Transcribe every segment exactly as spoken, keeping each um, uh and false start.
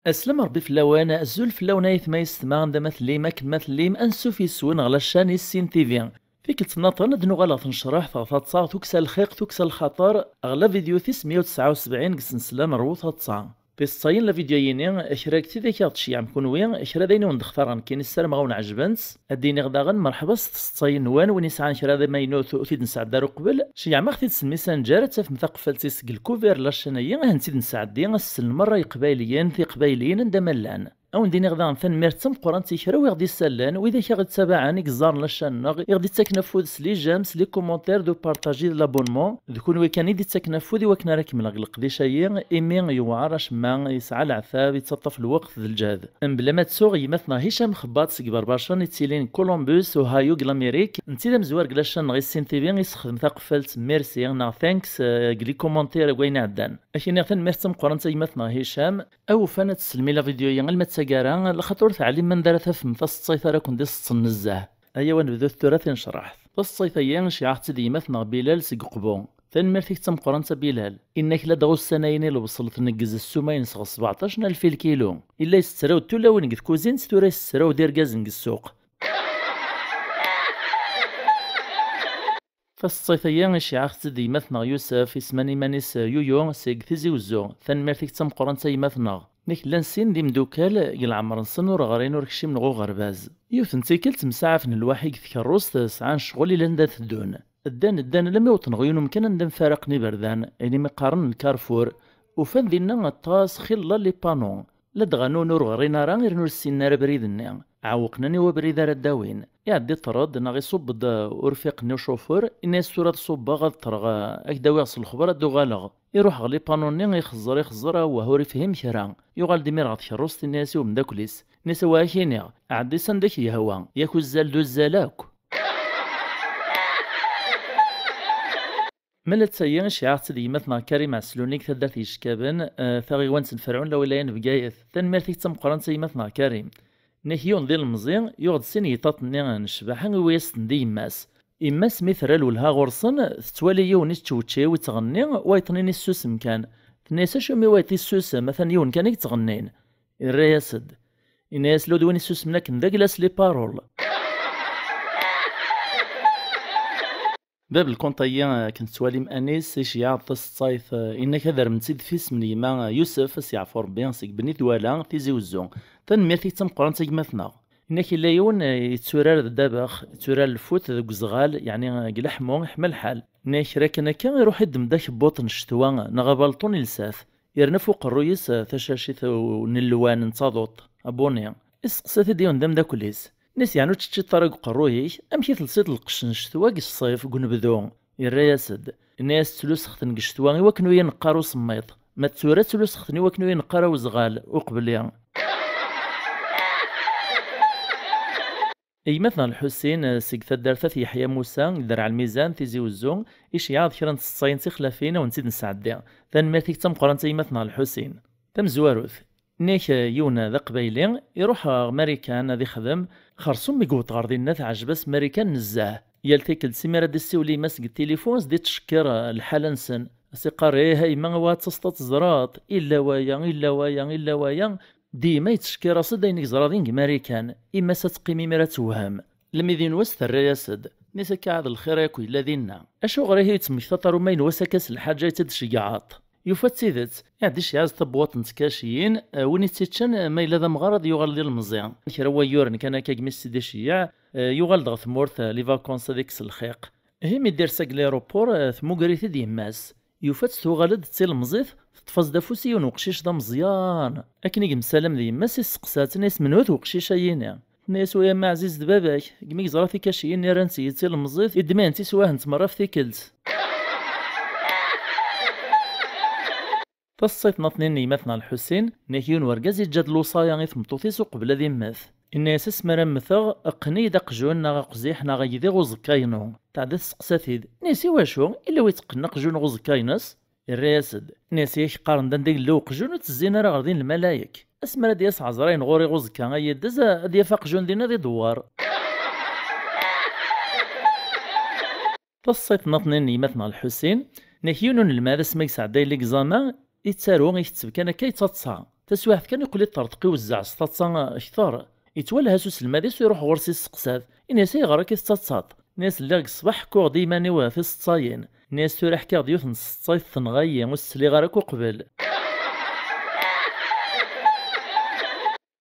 Aslem Ṛebbi fell-awen, azul fell-awen ayetma yessetma, anda ma tellim, akken ma tellim, ansuf yes-wen ɣer la chaîne Issin T V. Tikkelt nniḍen ad nuɣal ɣer tnecreḥt, ɣer taḍsa, tukksa lxiq, tukksa lxaṭer, ɣer la vidéo tis meyya u tesɛa u sebɛin deg sensla n Rwu Taḍsa. Tiseḍsayin n la vidéo-yini, kra deg tid i aɣ-d-tceyyɛem kunwi, kra d ayen i wen-d-xtareɣ nekkini, ssarameɣ a wen-ɛejbent. Ad d-iniɣ daɣen merḥba s tseḍsayin-nwen, win yesɛan kra d amaynut ur t-id-nesɛedda ara uqbel, ceyyɛem-aɣ-t-id s Messenger, ad tafem taqeffalt-is deg lkuver n la chaîne-agi, ad tent-id-nesɛeddi, ad s-sellen merra Iqbayliyen, Tiqbayliyin anda ma llan. A wen-d-iniɣ daɣen tanemmirt d tameqqrant i kra wi ɣ-d-issallen, widak i ɣ-ittabaɛen, i yeẓẓaren la chaîne-nneɣ, i ɣ-d-ittaken afud s les j'aime, s les commentaires, d upartaji, d l'abonnement. D kunwi kan i d-ittaken afud i wakken ara kemmleɣ deg leqdic-agi, imi yewɛer acemma, yesɛa leɛtab, yettaṭṭaf lweqt d lǧehd. Mebla ma ttuɣ, gma-tneɣ Hicam Xebbaṭ seg Barbacan, yettilin deg Columbus, Ohio, deg Lamirik, netta d amezwar deg la chaîne-nneɣ Issin T V, yessexdem taqeffalt merci neɣ thanks, eh, deg les commentaires deg wayen iɛeddan. Ad k-iniɣ tanemmirt d tameqqrant a gma-tneɣ Hicam. Awufan ad teslem i la vidéo-yi alma d taggara, lxaṭer ur teɛlim anda ara tafem taseḍsayt ara ken-d-iseḍsen nezzeh. Ayaw ad nebdut tura tinecreḥt. Taseḍsayt-agi, nceyyeɛ-aɣ-tt-id gma-tneɣ Bilal seg Uqbu. Tanemmirt-ik d tameqqrant a Bilal. Inna-k ladɣa ussan-ayi-nni lebṣel tneggez ssuma-ines ɣer sbeɛṭac n alef i lkilu. Illa yessettraw-d tulawin deg tkuzint, tura yessettraw-d irgazen deg ssuq. Taseḍsayt-agi iceyyeɛ-aɣ-tt-id gma-tneɣ Yusef, isman iman-is Yuyu, seg Tizi Wezzu. Tanemmirt-ik d tameqqrant a gma-tneɣ. Nek llan sin d imdukal, deg leɛmer-nsen ur ɣrin ur kcimen ɣer uɣerbaz. Yiwet n tikkelt msaɛafen lwaḥi deg tkerrust, sɛan ccɣel ilan da teddun. Ddan, ddan, alammi wwḍen ɣer yiwen umkan anda mfaraqen iberdan, ayen imi qqaren lkarfur. Ufan dinna aṭas xilla les panneaux. Ladɣa nun ur ɣrin ara, irnu ur ssinen ara abrid-nni. Ɛewqen-anen i wabrid ara d-awin. Iɛedda iṭṭerḍ neɣ iṣubb-d urfiq-nni ucufur, inna-yas tura ad ṣubbeɣ, ad ṭṭreɣ, ad k-d-awiɣ s lexber, ad d-uɣaleɣ. Iruḥ ɣer les panneaux-nni, ixeẓẓer, ixeẓẓer, awah, ur ifhim kra. Yuɣal-d imir ɣer tkerrust, inna-yas i umeddakel-is. Inna-yas awah ad k-iniɣ, ɛeddi s anda k-yehwa, yak uzzal d uzzal akk. Ma la d tayi, iceyyeɛ-aɣ-tt-id gma-tneɣ Karim Ɛesluni deg taddart Yeckaben, eh, taɣiwant n Ferɛun Lawilaya n Bgayet. Tanemmirt-ik d tameqqrant a gma-tneɣ Karim. Nek yiwen d ilemẓi, yuɣ-d sin yiṭaṭ-nni n ccbaḥa, iwwi-yas-ten-d i yemma-s. Yemma-s mi terra lwelha ɣur-sen, tettwali yiwen ittcewčiw, ittɣenni, wayeḍ-nni yessusem kan. Tenna-yas acumi wayeḍ yessusem, atan yiwen kan i yettɣennin. Irra-yas-d. Inna-yas lud win yessusmen akken d agla-s les paroles. Bab lkunṭ-agi, eh, akken tettwalim Anis, iceyyeɛ-aɣ-d taseḍsayt, eh, inna-k ad armen-tt-id f isem n gma, eh, Yusef, ad s-yeɛfu Rebbi, seg Bni Dwala, Tizi Wezzu. Tanemmirt-ik d tameqqrant a gma-tneɣ. Inna-k yella yiwen, eh, yetturar d ddabex, yetturar lfut deg uzɣal, yeɛni, eh, deg leḥmu, iḥma lḥal. Inna-k kra kan akka, iruḥ iddem-d akebbuṭ n ccetwa, neɣ abalṭun ilsa-t. Yerna f uqerruy-is, eh, tacacit, eh, n llwan n taḍuṭ, abuni. Isteqsa-t-id yiwen d ameddakel-is. Inna-s yeɛni ur teččiḍ ara deg uqerruy-ik, amek i telsiḍ lqecc n ccetwa deg ṣṣif, deg unebdu? Irra-yas-d. Inna-yas ttluseɣ-ten deg ccetwa i wakken ur yi-neqqar usemmiḍ. Ma d tura ttluseɣ-ten i wakken ur yi-neqqar awezɣal, uqbli. Gma-tneɣ Lḥusin, eh, seg taddart At Yeḥya Musa, deg Derɛ Lmizan, Tizi Wezzu, iceyyeɛ-aɣ-d kra n tseḍsayin tixlafin a wen-tt-id-nesɛeddi. Tanemmirt-ik d tameqqrant a gma-tneɣ Lḥusin. Tamezwarut, inna-k, eh, yiwen d aqbayli, iruḥ ɣer Marikan ad ixdem, xersum mi yewweḍ ɣer dinna teɛjeb-as Marikan nezzeh. Yal tikkelt s imir ad d-issiwel i yemma-s deg tilifu, ad s-d-ittcekkir, eh, lḥala-nsen. As-iqqar, ih a yemma, awa ad taseḍ ad teẓreḍ, illa waya, illa waya, illa waya. Dima yettcekkir-as-d ayen i yeẓra din deg Marikan. Yemma-s ad teqqim imir ad tewhem. Lmi d yiwen wass terra-yas-d. Nni-s akka ɛad lxir akk yella dinna. Acuɣer ihi yettmektaḍ ar umaynu wass akka s lḥaǧa i tt-id-tceggɛeḍ? Yufa d tidet. Iɛedda iceyyeɛ-as-d tabwaṭ n tkaciyin, eh, win i tt-iččan, eh, ma yella d amɣar ad yuɣal d ilemẓi. Kra n wayyuren kan akka gmi s-id-iceyyeɛ, eh, yuɣal-d ɣer tmurt, eh, les vacances ad ikkes lxiq. Ihi mi d-irsa deg l'aéroport, eh, tmuger-it-id yemma-s. Yufa-tt tuɣal-d d tilemẓit, teṭṭef-as-d afus i yiwen uqcic d ameẓyan. Akken i yemsalam d yemma-s, isteqsa-tt, inna-yas, menhu-t uqcic-ayini? Tenna-yas, wa yemma ɛziz d baba-k, degmi yeẓra tikaciyin-nni rran-tt-iyi d tilemẓit, iddem-int iswahen-tt merra f tikkelt. Taseḍsayt n tnin n yemma-tneɣ Lḥusin, inna-k yiwen wergaz yeǧǧa-d lewṣaya i tmeṭṭut-is uqbel ad immet. Inna-yas, asmi ara mmteɣ, qqen-iyi-d aqjun neɣ aqziḥ neɣ agdi ɣer uẓekka-inu. Tɛedda testeqsa-t-id. Inna-yas, i wacu? Illa wi teqqen aqjun ɣer uẓekka-ines? Irra-yas-d. Inna-yas, yak qqaren-d anda yella uqjun ur ttezzin ara ɣer din lmalayek. Asmi ara d-yas Ɛezrayen ɣur-i ɣer uẓekka ay iddez, ad yaf aqjun din ad idewwer. Taṣṣayt nniḍen n yemma-tneɣ Lḥusin, nek yiwen unelmad asmi i yesɛedday ligẓama, yettaru, iketteb kan akka yettaḍsa. Taswiɛt kan yeqqel iṭerṭeq iwezzeɛ s taḍsa kter. Yettwalha s uselmad-is, iruḥ ɣur-s isteqsa-t, ini-as: "Ayɣer akka i tettaḍsaḍ?" Ini-as: "Lliɣ deg ṣṣbeḥ ḥkuɣ-d i yiman-iw tiseḍsayin." Ini-as: "Tura ḥkiɣ-d yiwet n tseḍsayt tenɣa-yi, ur s-sliɣ ara akk uqbel."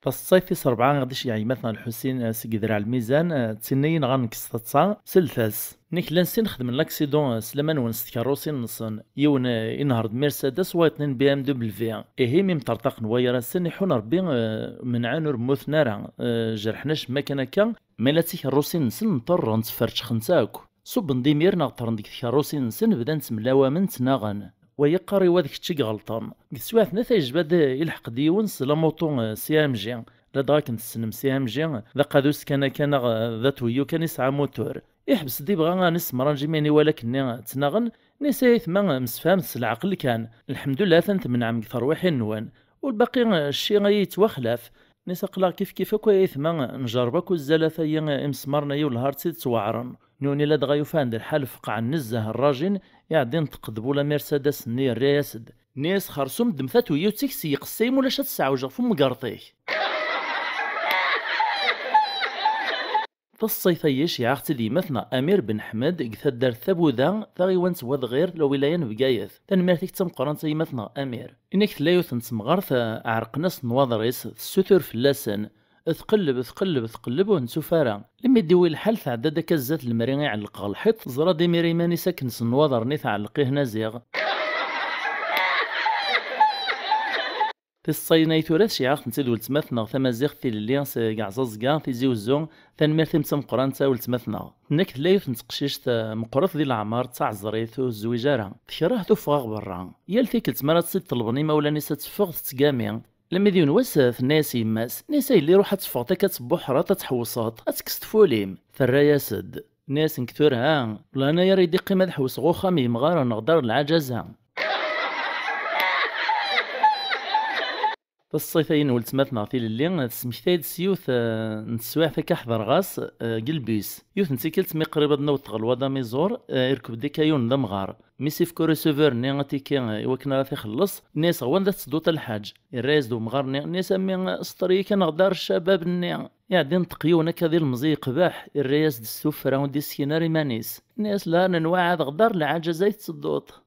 Taseḍsayt tis rebɛa i ɣ-d-iceyyeɛ yemma-tneɣ Lḥusin, eh, seg Idreɛ Lmizan, eh, d tin-nni yenɣan deg-s taḍsa, sellet-as. Nek llan sin xedmen laksiḍun, eh, s laman-nwen s tkeṛṛusin-nsen. Yiwen, eh, inehṛ-d Mercedes, wayeḍ-nni B M W. Ihi mi mṭerṭaqen wayrasen, iḥun Ṛebbi, eh, menɛen ur mmuten ara, eh, jerḥen acemma kan akka, ma yella d tikeṛṛusin-nsen nṭerrent, ferčxent akk. Ṣubben-d imir neɣ ṭṭren deg tkeṛṛusin-nsen, bdan ttemlawamen, ttnaɣen. Wa yeqqar i wa: "D kečč i iɣelṭen." Deg teswiɛt-nni tayejba-d, ilḥeq-d yiwen s lamuṭu, eh, C M G. Ladɣa akken tessnem C M G, d aqadus kan akka neɣ d atweyyu kan yesɛa amutur. Iḥbes-d ibɣa ad nessemranj imi n iwalaken-nni ttnaɣen, nni-as: "Ay aytma, msefhamet s leɛqel kan. Lḥemdullah atan temneɛem deg terwiḥin-nwen. U lbaqi, eh, cci ay yettwaxlaf." Nni-as: "Aql-aɣ kifkif akk ay aytma, njerreb akk uzzal ata-yi imesmaren-ayi welhar d tidet weɛren." Nuni ladɣa yufa-d lḥal feqɛen nezzeh rrajin, iɛeddi inṭeq-d bu la Mercedes-nni, yerra-yas-d. Nni-as: "Xersum ddem tatweyyu-tt-ik s yiqessay, ma ulac ad tt-sɛewjeɣ f umgerṭ-ik." Taṣṣayt-ayi ceyɛeɣ-tt-id yemma-tneɣ Amir Ben Ḥmed deg taddart Tabuda, taɣiwant n Wadɣir, lwilaya n Bgayet. Tanemmirt-ik d tameqqrant a yemma-tneɣ Amir. Inek tella yiwet n temɣart, eh, ɛerqen-as nnwaḍer-is, tessutur fell-asen. Tqelleb, tqelleb, tqelleb, ur tt-tufi ara. Lemmi d-iwwi lḥal tɛedda-d akka zdat lemri iɛelleq ɣer lḥiṭ, teẓra-d imir iman-is akken s nnwaḍer-nni tɛelleq ih n aziɣ. Tiseḍsayin ay tura ceyɛeɣ-tent-id weltma-tneɣ tamaziɣt tilelli seg Ɛẓaẓga, Tizi Wezzu, tanemmirt-im d tameqqrant a weltma-tneɣ. Tenna-k tella yiwet n teqcict, eh, meqqret di leɛmer, d taɛeẓrit, ur tezwij ara. Tekreh tuffɣa ɣer berra. Yal tikkelt mi ara tt-id-ṭelben imawlan-is ad teffeɣ, tettgami. Lemmi d yiwen wass, eh, tenna-yas yemma-s, nni-as: "A yelli, ruḥ ad teffɣeḍ akka ad tebbuḥreḍ, ad tḥewṣeḍ, ad tekkseḍ ful-im." Terra-yas-d. Nni-as: "Nekk tura, ha, wellah anayer i d-iqqim ad ḥewseɣ uxxam yemɣaren neɣ dar lɛaǧaza." Taseḍsayt-ayi n weltma-tneɣ tilelli, tesmektay-d s yiwet, eh, n teswiɛt akka ḥḍreɣ-as, eh, deg lbis. Yiwet n tikkelt mi qrib ad naweḍ ɣer lwad amiẓur, eh, irkeb-d akka yiwen d amɣar. Mi s-ifka receveur-nni atiki, eh, i wakken ara t-ixelleṣ, nni-as: "Ɣwan da tettedduḍ a lḥaǧ?" Irra-yas-d umɣar-nni, nni-as: "A mmi, sṭer-iyi kan ɣer dar ccabab-nni." Iɛeddi inṭeq yiwen akka d ilemẓi yeqbeḥ, irra-yas-d s tuffra ur d-iskin ara iman-is. Nni-as: "La, nenwa ɛad ɣer dar lɛaǧaza i tettedduḍ."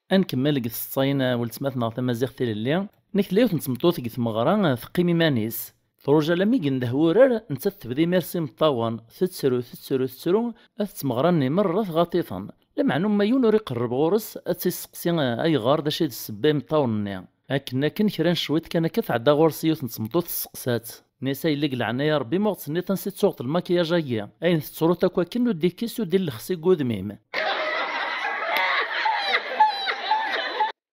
Ad nkemmel deg tseḍsayin n weltma-tneɣ tamaziɣt tilelli. Nek tella yiwet n tmeṭṭut deg tmeɣra, teqqim iman-is. Truja alammi yendeh wurar, nettat tebda imir s imeṭṭawen, tettru, tettru, tettru, at tmeɣra-nni merra tɣaḍ-iten. Lameɛna uma yiwen ur iqerreb ɣur-s, ad tt-isseqsi ayɣer, d acu i d ssebba imeṭṭawen-nni. Akken, akken, kra n cwiṭ kan akka tɛedda ɣur-s yiwet n tmeṭṭut, tesseqsa-tt. Nni-as: "A yelli, deg leɛnaya Rebbi, ma ur ɣ-tenniḍ ansi d-tuɣeḍ lmakyaj-agi? Ayen tettruḍ akk akken ur d-ikkis, ur d-illexs deg udem-im."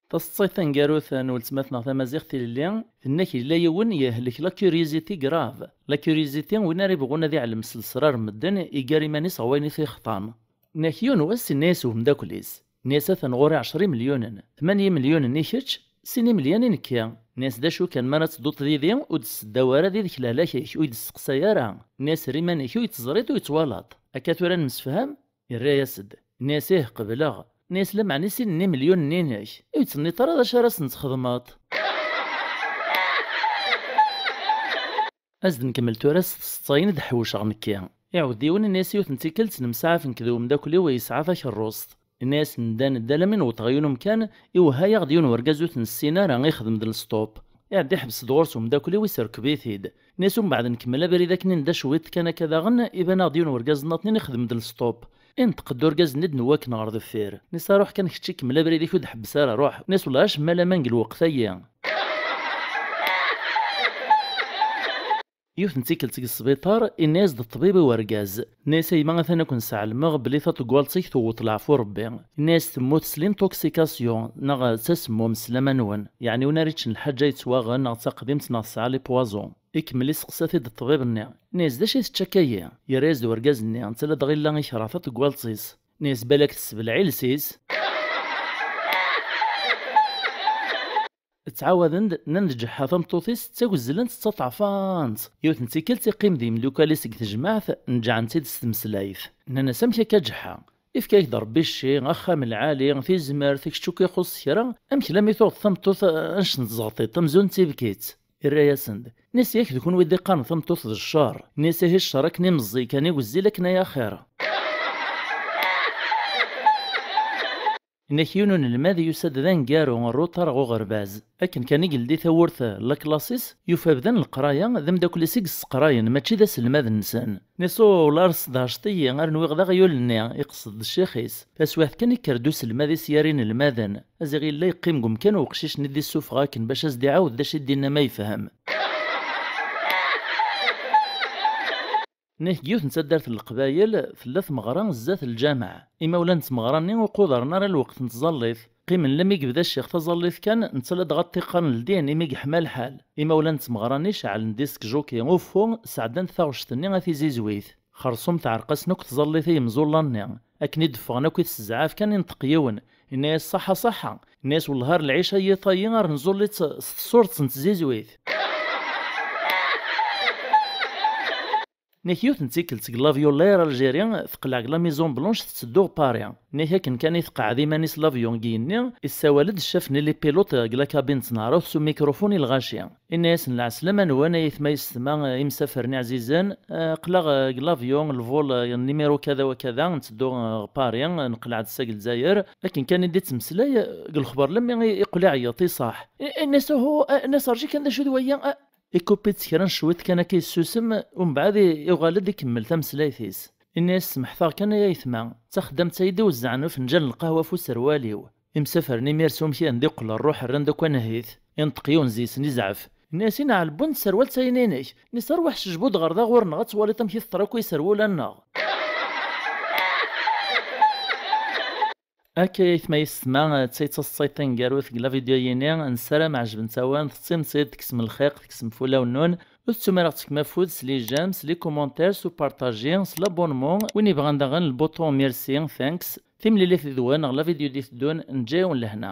Taseḍsayt taneggarut n weltma-tneɣ tamaziɣt tilelli, tenna-k yella yiwen yehlek la curiosité grave. La curiosité, win ara yebɣun ad iɛlem s lesrar n medden, iggar iman-is ɣer wayen i t-ixḍan. Nni-ak yiwen wass, inna-yas umeddakel-is, nni-as: "Atan ɣur-i ɛecra imelyunen, tmanya imelyunen i kečč, sin imelyan i nekki." Nni-as: "D acu kan, mi ara tedduḍ didi, ur d-sseddaw ara did-k lehlak-ik, ur yi-d-sseqsay ara. Nni-as: Err iman-ik, ur yi-teẓriḍ, ur yi-twalaḍ. Akka tura nemsefham?" Irra-yas-d. Nni-as: "Ih, qebleɣ." Nni-as: "Lameɛna i sin n imelyon-nni-inek, ur yi-d-tenniḍ ara d acu ara sen-txedmeḍ." As-d-nkemmel tura s tseḍsayin i d-ḥewceɣ nekki. Iɛudiwen, nni-as yiwet n tikkelt nemsaɛaf nekk d umeddakel-iw yesɛa takerrust. Nni-as nedda, nedda, alammi newweḍ ɣer yiwen umkan, iwehha-yaɣ-d yiwen wergaz ur t-nessin ara, ixdem-d lestop. Iɛedda iḥbes-d ɣur-s umeddakel-iw, iserkeb-it-id. Nni-as umbeɛd nkemmel abrid akken i nedda cwiṭ kan akka daɣen, iban-aɣ-d yiwen wergaz nniḍen ixdem-d lestop. Inṭeq-d urgaz-nni d-newwaken ɣer deffir. Nni-as: "Ruḥ kan kečč, kemmel abrid-ik, ur d-ḥebbes ara, ruḥ." Nni-as: "Wellah acemma laman deg lweqt-agi." Yiwet n tikkelt deg sbiṭar, inna-yas-d ṭṭbib i urgaz. Nni-as: "A yemma, atan ad ken-sɛelmeɣ belli taṭeggalt-ik tewweḍ leɛfu Rebbi." Inna-yas: "Temmut s l'intoxication, neɣ d tasemmum s laman-nwen. Yeɛni win ara yeččen lḥaǧa yettwaɣen, neɣ d taqdimt, neɣ tesɛa les poisons." Ikemmel iseqsa-t-id ṭṭbib-nni. Nni-as: "D acu i tečča akka-yi?" Yerra-yas-d urgaz-nni: "Netta ladɣa yella ikreh taṭeggalt-is." Nni-as: "Balak tessebleɛ iles-is." D Ttɛawaden-d, nnan-d Ǧeḥḥa tameṭṭut-is ttagezlent ttaṭɛfant. Yiwet n tikkelt iqqim d yimdukal-is deg tejmaɛt, neǧǧɛen-tt-id s tmeslayt. Nnan-as: "Amek akka Ǧeḥḥa? Ifka-yak-d Ṛebbi cci, axxam lɛali, tizmert, kečč ur k-ixuṣṣ kra, amek lammi tuɣeḍ tameṭṭut annect n tzeɣṭiṭ amzun d tibkitt?" Irra-yasen-d: "Nnan-as yak d kunwi d-iqqaren tameṭṭut d cceṛ. Nnan-as ihi cceṛ akken i meẓẓi kan i wezzil akken ay axir." Inna-k yiwen unelmad yusa-d d aneggaru, rruṭar ɣer uɣerbaz. Akken kan i yeldi tawwurt n laklaṣ-is, yufa bdan leqraya, d ameddakel-is i yesseqrayen, mačči d aselmad-nsen. Nnan-as: "Ula ar ssedhejteḍ-iyi, ar nwiɣ d aɣyul-nni." Iqsed d ccix-is. Taswiɛt kan ikker-d uselmad-is gar inelmaden. Aziɣ yella yeqqim deg umkan uqcic-nni d-issufeɣ akken bac as-d-iɛawed d acu i d-inna ma yefhem. Nnan-ak deg yiwet n taddart n Leqbayel, tella tmeɣra zdat lǧameɛ. Imawlan n tmeɣra-nni ur qudren ara lweqt n tẓallit. Qqimen lammi yebda ccix taẓallit kan, netta ladɣa ṭṭiqan ldin imi yeḥma lḥal. Imawlan n tmeɣra-nni ceɛlen disk jockey uffu, sɛeddan-d taɣect-nni a tizizwit. Xersum teɛreq-asen akk tẓallit i yimẓulla-nni. Akken i d-ffɣen akk i tesezɛaf kan, inṭeq yiwen. Inna-yas: "Ṣaḥa, ṣaḥa." Inna-yas: "Wellah ar lɛica yiṭ-ayi ar nẓulli-tt s tṣurt n tzizwit." Nnan-ak yiwet n tikkelt seg l'avion L'Air Algérie teqleɛ deg la Maison Blanche tetteddu ɣer Paris. Nnan-ak akken kan i teqɛed iman-is l'avion deg yigenni, issawal-d ccaf-nni les pilotes deg la cabine n tneɛrut s umikrufun i lɣaci. Inna-yasen: "Lɛeslama-nwen ay aytma yessetma, imsafren iɛzizen, eh, aql-aɣ, eh, deg l'avion, lvol, eh, numéro kada wa kada, netteddu, eh, ɣer Paris, eh, neqleɛ-d seg Lezzayer." Akken kan i d-ittmeslay, eh, deg lexber lammi i, iqqel iɛeyyeḍ, iṣaḥ. I, inna-as: "Uhu, eh," inna-as: "Rǧi kan d acu d waya, eh." Ikupi-tt kra n cwiṭ kan akka yessusem, umbeɛd i, iɣal-d ikemmel tameslayt-is. Inna-yas: "Semmḥet-aɣ kan ay aytma, d taxeddamt-ayi d-iwezzɛen ufenǧal n lqahwa ɣef userwal-iw." Imsafren imir s umkan d iqqel rruḥ rran-d akk anehhit. Inṭeq yiwen zi-sen izɛef. Inna-yas: "Inɛel bun tserwalt-ayi-inek. Nnan-as: Rwaḥ cejbud ɣer da ɣur-neɣ ad twaliḍ amek i teṭṭer akk i iserwula-nneɣ." Akka ay aytma yessetma, d tayettaṣṣayt taneggarut deg la vidéo-yini, nessaram ɛejbent-awen, tettim-tt-id, tekksem lxiq, tekksem f ulawen-nwen, ur tettum ara ɣ-tefkem afud s les j'aime, s les commentaires, s upartaji, s l'abonnement, win yebɣan daɣen lbuṭu merci, thanks. Timlilit did-wen ɣer la vidéo d-iteddun, nǧǧa-yawen lehna.